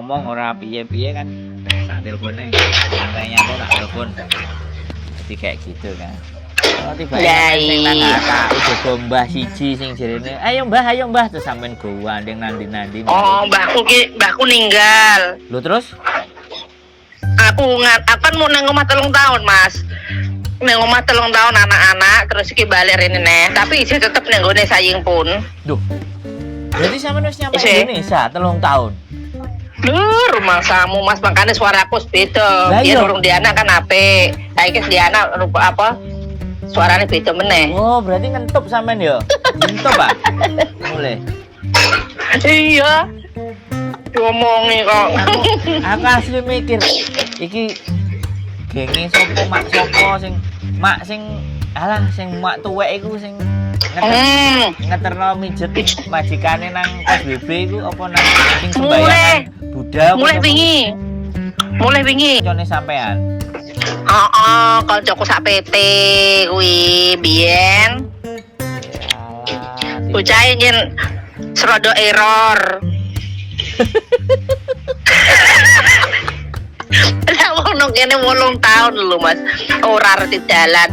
ngomong ora piye-piye kan tak telepone. Santai-nyantai tak telepon. Jadi kayak gitu kan. Oh, tiba Lah, sing nang iya. HKU jogo mbah siji sing jerene, ayo mbah," terus sampean gandeng nandi-nandi. Oh, mbahku ki, mbahku ninggal. Lho, terus? Aku kan mau nang omah 3 tahun, Mas. Nang omah 3 tahun anak-anak, terus iki balik rene neh. Tapi isih tetep nang nggone saying pun. Duh. Berarti sampean wis nyampe Isih. Indonesia 3 tahun. Lho, rumangsamu, Mas, makanya suaraku wis beda. Lah Biyen iya. urung di anak kan apik. Saiki wis di anak rupa apa? Suaranya beda meneh. Oh, berarti ngentup sampean ya? Ngentup, Pak? Boleh. Iya. Diomongi kok. Aku asli mikir iki genge sopo, mak sopo sing mak sing alah sing mak tuwek iku sing ngeterno mijet majikane nang kos WB iku apa nang sing sembayangan Buddha apa Mulai sapa? wingi. Mulai wingi. Kancane sampean. Heeh, koncoku sak PT kuwi biyen. Alah, Bocah yen serodo error. Lah wong nang kene 8 tahun lho, Mas. Ora ngerti dalan.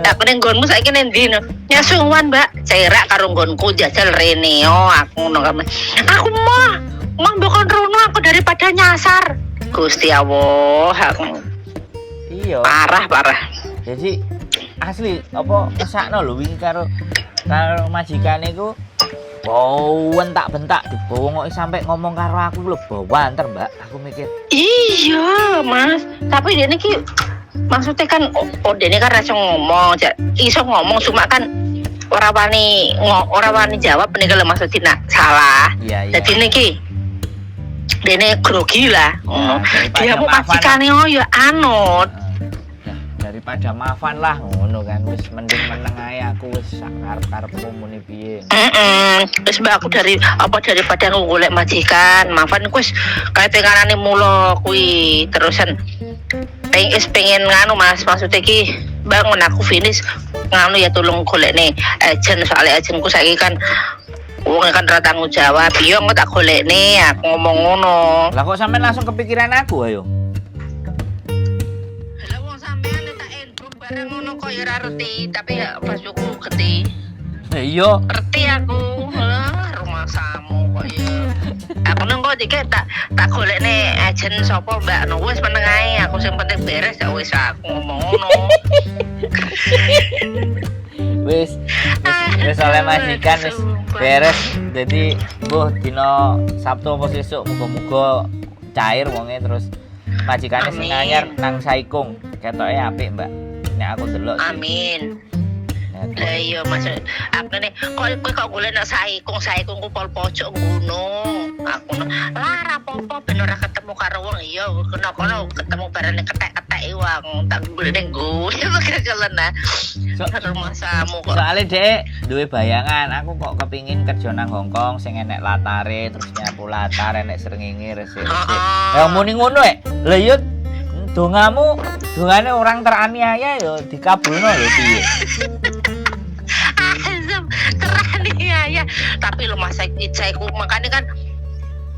Aku ning nggonmu saiki ning ndi no? Nyasungwan, Mbak. Cerak karo nggonku jajal rene. Oh, aku ngono kae. Aku mah mah mbok rono aku daripada nyasar. Gusti Allah, aku Iya. parah parah. Jadi asli apa mesakno lho wingi karo karo majikane iku bentak-bentak dibongoki sampai ngomong karo aku lho bawanter, Mbak. Aku mikir, Iya, Mas. Tapi dia ini ki maksudnya kan oh dia ini kan iso ngomong, iso ngomong cuma kan ora wani jawab nih kalau maksudnya nak salah. Iya. Jadi ini ki dia ini grogi lah. Ngono. Daripada Dia mau maafan. majikane oh ya anut. Nah, daripada maafan lah ngono kan wis mending meneng ae aku wis sak karep-karepmu muni piye. Heeh. Wis, Mbak, aku dari apa daripada aku golek majikan, maafan ku wis kayak pengenane mulo kuwi terusan pengen nganu, Mas, maksudnya ki bangun aku finish nganu ya tolong golekne agent, soalnya agentku saiki kan wong kan ora tanggung jawab, iya engko tak golekne, aku ngomong ngono. Lah kok sampean langsung kepikiran aku ayo? Lah wong sampean tak inbox bareng ngono kok ya ora reti, tapi ya Facebookku gede. Lah iya. Ngerti aku. Lah rumangsamu kok ya aku nang kok dikek tak tak golekne agent sapa, Mbak, no wis meneng ae aku, sing penting beres ya wis, aku ngomong ngono. Wis wis wis oleh majikan wis beres. Jadi mbuh dina Sabtu apa sesuk muga-muga cair wonge, terus majikane sing Amin. anyar nang Saikung. Ketoke apik, Mbak. Nek aku delok sih. Amin. Nek Lah iya, Mas, aku nih kok kowe kok golek nang Saikung, Saikung ku pol pojok gunung aku no. Lah ora apa-apa ben ora ketemu karo wong, iya kono kono ketemu bareng ketek-ketek iku aku tak golek ning nggo kekelen nah rumangsamu kok. Soalnya dek duwe bayangan, aku kok kepingin kerja nang Hongkong sing enek latare, terus nyapu latar enek srengenge resik-resik. Ya muni ngono eh. Lah iya dongamu, dongane orang teraniaya ya dikabulno lho piye. Azam teraniaya, tapi lo masa iku makanya kan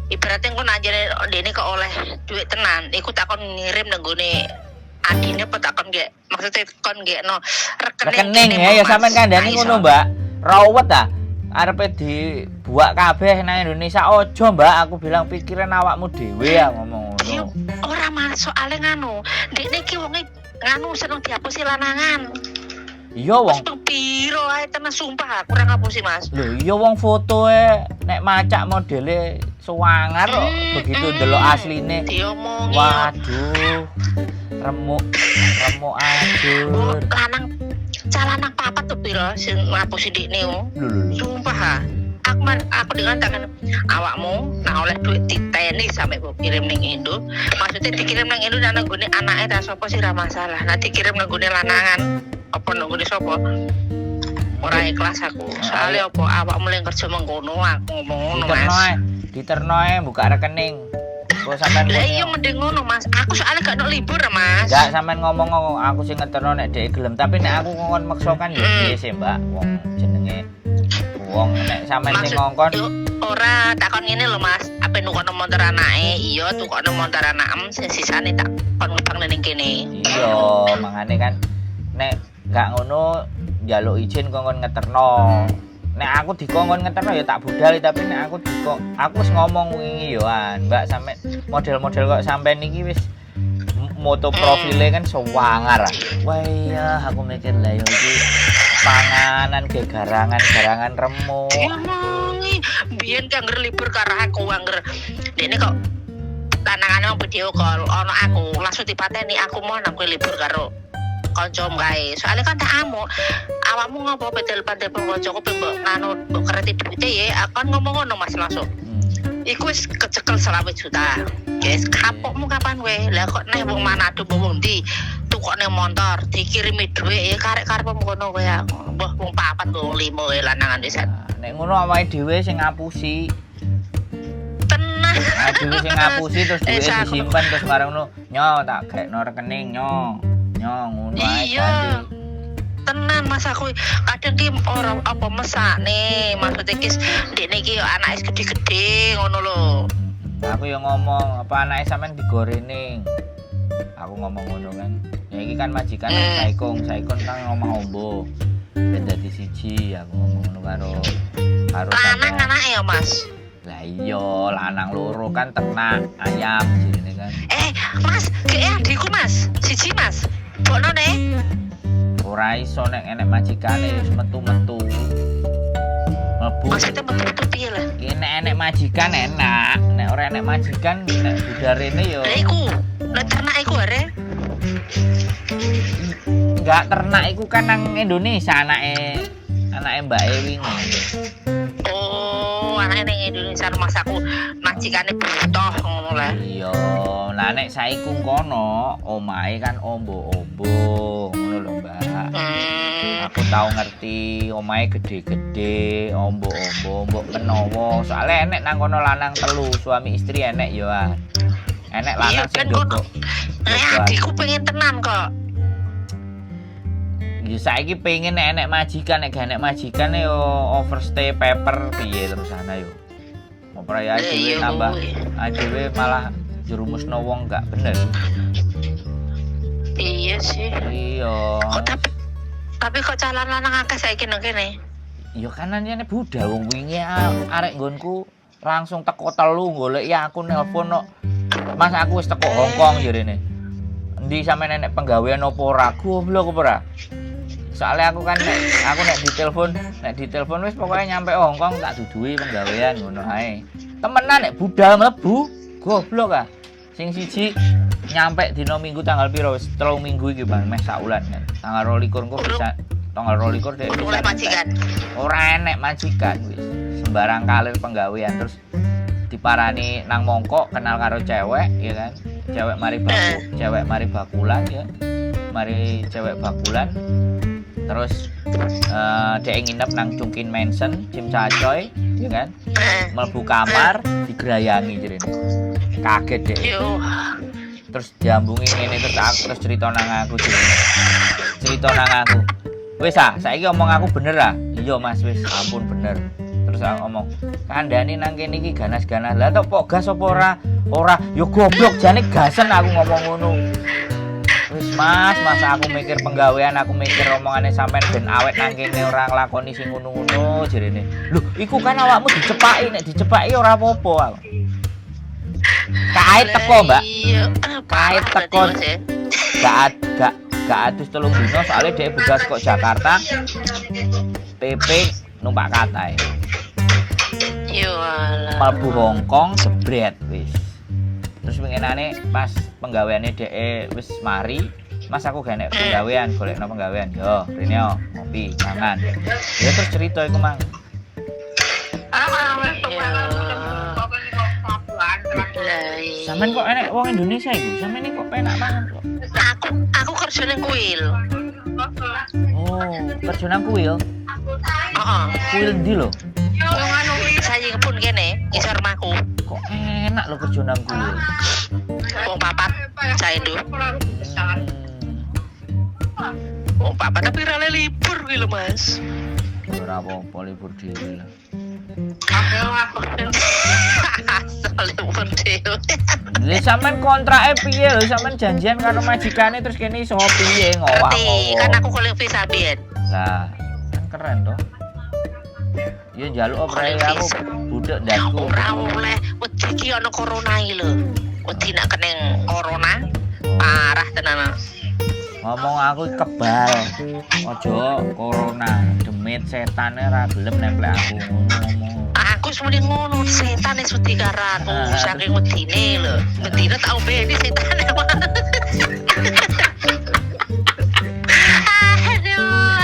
ibaratnya kok nanjane dene kok oleh duit tenan iku takon ngirim nang nggone adine apa takon gek, maksudnya kon no rekening. Rekening ya ya sampean kandhani ngono, Mbak. Rawet ah. Arepe dibuak kabeh nang Indonesia ojo, Mbak. Aku bilang pikiran awakmu dhewe ya ngomong Iya, ngono. Ora, Mas, soalnya nganu, dekne iki wonge nganu seneng dihapusi lanangan. Iya wong. Wis ping piro ae tenan sumpah aku ora ngapusi, Mas. Lho iya wong fotoe nek macak modele suwangar kok begitu ndelok asline. Diomongi. Waduh. Remuk remuk Oh, ajur. lanang cah lanang papat tuh piro sing ngapusi dekne oh. Lho lho lho. Sumpah ha. Aku dengan tangan awakmu nah oleh duit diteni sampai mbok kirim ning Indo. Maksudnya dikirim nang Indo nang nggone anake ta sapa sih ra masalah. Nah dikirim nang nggone lanangan apa nang nggone sapa? Ora ikhlas aku. Soalnya apa awakmu yang kerja mengkono aku ngomong ngono, Diterno Mas. ae, diterno ae buka rekening. Kok sampean Lah iya mending ngono, Mas. Aku soalnya gak ono libur, Mas. Enggak, sampean ngomong ngomong aku sing ngeterno nek dhek gelem, tapi nek aku ngongkon maksa kan ya piye sih, Mbak? Wong jenenge wong nek sampean sing ngongkon Yo, Ora takon ngene lho, Mas, ape nukokno motor anake? Iya, tukokno motor anakem, sing sisane tak kon ngebang ning kene. Iya, mangane kan nek gak ngono njaluk izin kongkon ngeterno. Nek aku dikongkon ngeterno ya tak budal, tapi nek aku aku wis ngomong wingi yo an, Mbak, sampe model-model kok sampean niki wis moto profile kan sewangar. Ah. Wah iya, aku mikir lah yo iki panganan ge garangan-garangan remuk. Diomongi, biyen ki angger libur karo aku, angger dene kok lanangane wong video call ono aku langsung dipateni, aku mau nang kowe libur karo kancamu kae. Soalnya kan tak amuk. Awakmu ngopo pe telepon-telepon kancaku, pe mbok nganu, mbok kereti duite ya. Aku kan ngomong ngono, Mas, langsung. Iku wis kecekel 25 juta. Guys, kapokmu kapan kowe? Lah kok neh wong Manado mbok wong ndi? Tukokne motor, dikirimi dhuwit ya karek karepmu kono kowe aku. Mbah wong papat mbok wong limo kowe lanangan wis. Nah, nek ngono awake dhewe sing ngapusi. Tenang. Awake dhewe sing ngapusi terus Eh, duwe disimpen, terus bareng ngono nyo tak gekno rekening nyo. Nyo ngono ae ganti. Tenan, Mas, aku kadang ki ora apa mesakne, maksudnya ki ndekne iki yo anake gede-gede ngono lho. Aku yang ngomong, apa anake sampean digoreng. Aku ngomong ngono kan. Ya iki kan majikan Saikong, Saikong kan ngomong ombo. Ben dadi siji, aku ngomong ngono karo karo Lanang sampean. anake ya, Mas. Lah iya, lanang loro kan ternak ayam jenenge kan. Eh, Mas, ge adikku, Mas. Siji, Mas. Bokno ne. Ora iso nek enek majikane wis metu-metu. Mlebu. Maksudnya metu-metu piye lah? Ki nek enek majikan enak, nek ora enek majikan nek budarene yo Lah iku, lah ternak iku are. Enggak, ternak iku kan nang Indonesia anake anake Mbak E wingi. Oh, anake ning Indonesia, mas aku majikane butuh ngono lah. Iya, lah nek saiku kono omahe kan ombo-ombo ngono lho, Mbak. Aku tau ngerti omahe gede-gede, ombo-ombo, mbok menawa. Soale enek nang kono lanang telu, suami istri enek yo ah. Enek lanang sing Ben kono. jogo. Eh, adikku pengen tenan kok. Ya saiki pengen nek enek majikan, nek gak enek majikan yo overstay paper piye terus ana yo. Apa ya Lah, dhewe iya tambah kuwi. dhewe malah jerumusno wong gak bener. Iya sih. Iya. Kok tapi kok calon lanang akeh saiki nang kene? Ya kan anjene budal wong wingi arek nggonku langsung teko telu golek ya aku nelpon no. Mas, aku wis teko Hongkong jarene. Endi sampe enek penggawean apa ora? Goblok apa ora? Soalnya aku kan nek aku nek ditelepon wis pokoknya nyampe Hongkong tak duduhi penggawean ngono ae. Temenan nek budal mlebu, goblok ah. Sing siji nyampe dina Minggu tanggal piro, wis 3 minggu iki, Bang, meh saulan kan. Tanggal 22 engko bisa tanggal 22 dek Kudu bisa oleh majikan. Ora enek majikan wis. Sembarang kalir penggawean, terus diparani nang mongkok kenal karo cewek ya kan. Cewek mari baku, cewek mari bakulan ya. Mari cewek bakulan. Terus dia nginep nang Chungking Mansion, Tsim Sha Tsui, ya kan. Mlebu kamar digerayangi jarene. Kaget deh. Yo. Terus diambungi ngene, terus aku terus cerita nang aku jarene. Cerita nang aku. Wis ah, saiki omong aku bener ah. Iya, Mas, wis ampun bener. Terus aku ngomong, kandhane nang kene iki ganas-ganas. Lah tok pok gas apa ora? Ora, yo goblok jane gasen aku ngomong ngono. Wis Mas, Mas, aku mikir penggawean, aku mikir omongane sampean ben awet nang kene ora nglakoni sing ngono-ngono jarene. Lho, iku kan awakmu dicepaki, nek dicepaki ora apa-apa aku. Kait teko, Mbak. Iya. Kait Parah teko. berarti, Mas, ya. Gak adus 3 dino soalnya dia budal kok Jakarta PP numpak katai. Yo alah. Mlebu Hongkong jebret wis. Terus winginane pas penggaweane dhek wis mari, "Mas, aku gak enek penggawean, golekno penggawean." "Yo, rene yo, ngopi, mangan." Ya terus cerita iku mang. Iya. Lah, iya. Sampeyan kok enek wong Indonesia iku? Sampeyan iki kok penak banget kok. Aku kerja ning kuil. Oh, kerja nang kuil. Heeh. Kuil ndi lho? Saya pun kene ngisor omahku. Kok enak lho kerja nang kuil. Wong papat saya Indo. Wong papat tapi ora libur kuwi lho, Mas. Ora apa-apa libur dhewe lah. Aku libur dhewe. Lha sampean kontrake piye lho? Sampean janjian karo majikane terus kene iso piye ngowah? Ngerti, kan aku golek visa biyen. Lah, kan keren toh. Ya njaluk apa Golek aku visa. budek ndasku. Ora oleh, wedi iki ana corona iki lho. Wedi nak keneng corona parah tenan. Ngomong aku kebal. Ojo corona, demit setane ra gelem nempel aku ngono ngomong. Aku wis muni ngono, setan wis wedi karo aku, Ah. saking wedine lho. Wedine tak ombeni setan. Aduh.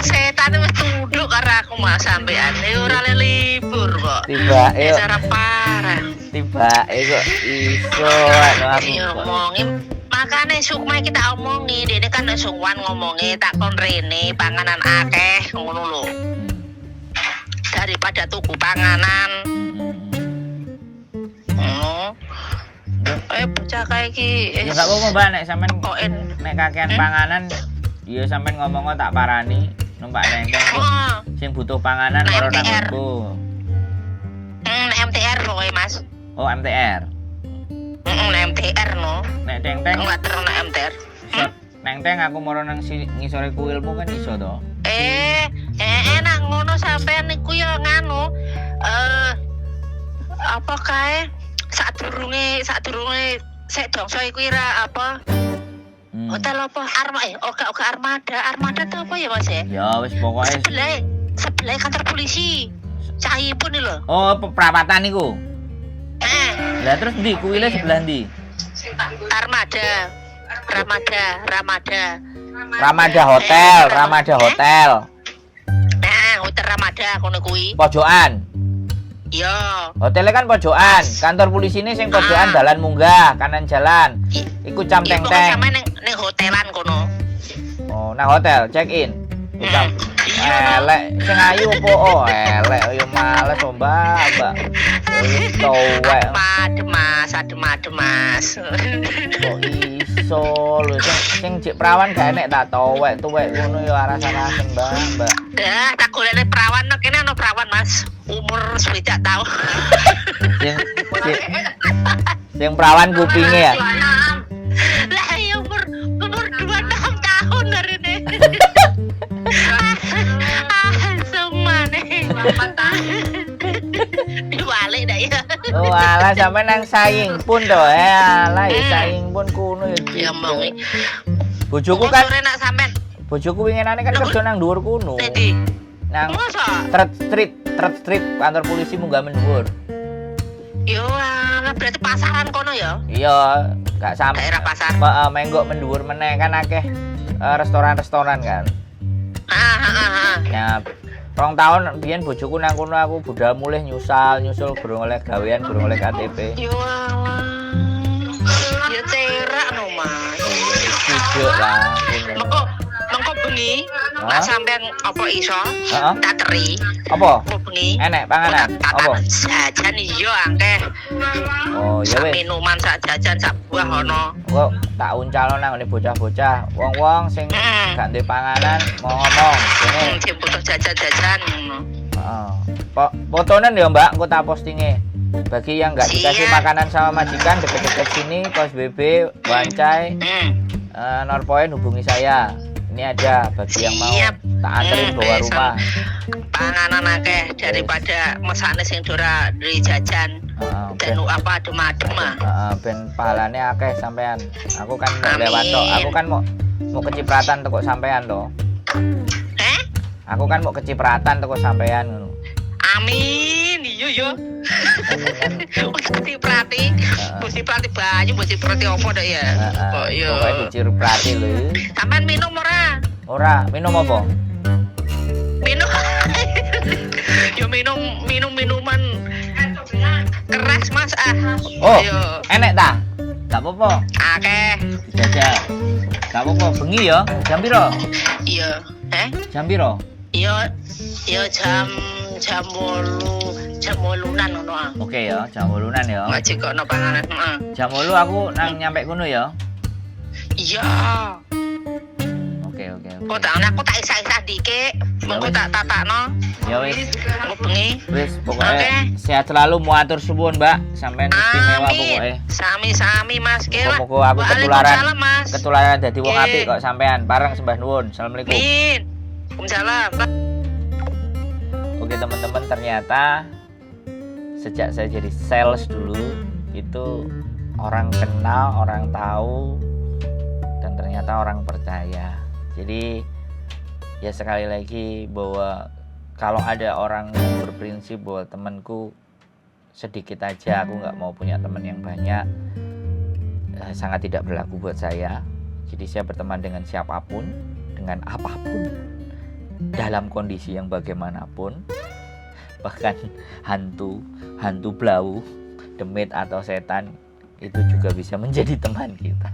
Setan wis tunduk karo aku Mas sampean. Ora le libur kok. Tibake Wis ora parah. Tibake kok iso anu aku. Ya Kok. omongin makane Sukma kita omongi, dene kan nek Sukwan ngomongi tak kon rene panganan akeh ngono lho. Daripada tuku panganan. Ngono. Eh bocah kae iki Ya gak apa-apa Mbak nek sampean koen. Nek kakean Hmm? panganan ya sampean ngomong tak parani numpak nengkeng Heeh. sing butuh panganan Nah, karo nang MTR. nggonku. MTR pokoknya Mas. Oh, MTR. MTR no. Nek teng-teng Enggak terus nek MTR. Neng teng aku moro nang ngisore kuilmu kan iso to. Eh, eh nang ngono sampean niku ya nganu apa kae sadurunge sadurunge sek dongso iku ira apa hotel apa Arma oga oga Armada Armada tuh apa ya Mas ya? Ya wis pokoke Sebelah sebelah kantor polisi. Cahipun lho. Oh, perapatan iku. Eh, Lah terus ndi kuile sebelah ndi? Armada. Ramada, Ramada. Ramada Hotel, Ramada Hotel. Nah, hotel Ramada kono kuwi. Pojokan. Yo. Hotelnya kan pojokan, kantor polisine sing pojokan dalan munggah, kanan jalan. Iku cam Iya, teng pokoknya teng. sampe neng hotelan kono. Oh, nang hotel check in. Iku Iya, no. elek sing ayu apa? Oh, elek yo males oh, Mbak, Mbak. Wis tuwek Adem, Mas, adem, adem, Mas. Kok iso lho sing sing jek perawan gak enek ta tuwek tuwek ngono yo arasan-arasan Mbak, Mbak. Dah, tak golekne perawan no kene ana perawan, Mas. Umur 60 tahun. Sing sing, sing perawan kupinge ya. Lah ya umur umur 26 tahun hari ini. Ah, semane. Diwalik dah ya. Oh alah sampe nang saing pun to. Eh alah ya saing pun kuno ya. Ya omongi. Bojoku kan Sore nak sampean bojoku winginane kan kerja nang dhuwur kuno. Ndi? Nang Masa? Third Street, Third Street kantor polisi munggah mendhuwur. Yo alah berarti pasaran kono ya. Iya, gak sampe. Daerah pasar. Menggok mendhuwur meneh kan akeh restoran-restoran kan. Ah, ah, ah, ah. Nah, 2 tahun biyen bojoku nang kono aku budal mulih nyusal, nyusul durung oleh gawean, durung oleh KTP. Yo alah. Ya cerak no, Mas. Sijuk lah. Ngono. Mengko mengko bengi Hah? nak sampean apa iso Heeh. tak teri Apa? mengko bengi. Enek panganan? Tak Apa? jajan iya akeh. Oh, ya Sak wis. minuman, sak jajan, sak buah ono. Kok tak uncalno nang ngene bocah-bocah, wong-wong sing gak duwe panganan mau ngomong kene. Sing butuh jajan-jajan ngono. Heeh. Fotonen ya, Mbak, engko tak postinge. Bagi yang nggak dikasih Siap. makanan sama majikan deket-deket sini, Kos BB, Wancai, Norpoint hubungi saya. Ini ada bagi yang mau Siap. tak anterin bawa Besok. rumah. Panganan akeh daripada mesane sing ora duwe jajan. Heeh, ben, Dan apa adem-adem ah. heeh, ben pahalane akeh sampean. Aku kan mau lewat tok, Amin. aku kan mau mau kecipratan teko sampean toh. Eh? Aku kan mau kecipratan teko sampean ngono. Amin. Iya yo. Kan, Wis diprati, wis diprati banyu, wis diprati apa dok ya? Heeh. Kok yo. Pokoke diciprati lho. Sampean minum ora? Ora, minum apa? Minum. Yo minum minum minuman keras Mas ah. Oh. Yo Enek ta? Gak apa-apa, akeh. dijajal. Gak apa-apa, bengi ya. Jam piro? Iya. Eh? Jam piro? Yo yo jam jam 8 jam 8-an ngono ah. Oke ya, jam 8-an ya. Ngaji kok no panganan. Heeh. Jam 8 aku nang nyampe kono ya. Iya. Oke, Oke. Kok tak aku tak isah-isah dikit, mengko wis. Tak tatakno. Ya wis. Engko bengi. Wis, pokoknya Oke. sehat selalu, matur suwun, Mbak. Sampean istimewa Amin. pokoknya. Sami-sami, Mas. Oke lah. Muga-muga aku ketularan Waalaikumsalam, Mas. Ketularan dadi wong Oke. apik kok sampean. Pareng sembah nuwun. Assalamualaikum. Amin. Waalaikumsalam. Oke teman-teman, ternyata sejak saya jadi sales dulu itu orang kenal, orang tahu, dan ternyata orang percaya. Jadi ya sekali lagi bahwa kalau ada orang yang berprinsip bahwa temanku sedikit aja, aku nggak mau punya teman yang banyak, sangat tidak berlaku buat saya. Jadi saya berteman dengan siapapun, dengan apapun, dalam kondisi yang bagaimanapun, bahkan hantu, hantu blau, demit atau setan itu juga bisa menjadi teman kita.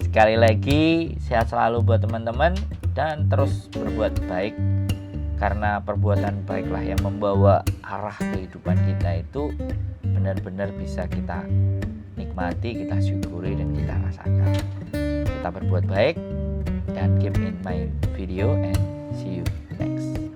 Sekali lagi sehat selalu buat teman-teman dan terus berbuat baik karena perbuatan baiklah yang membawa arah kehidupan kita itu benar-benar bisa kita nikmati, kita syukuri, dan kita rasakan. Tetap berbuat baik dan keep in my video and see you next.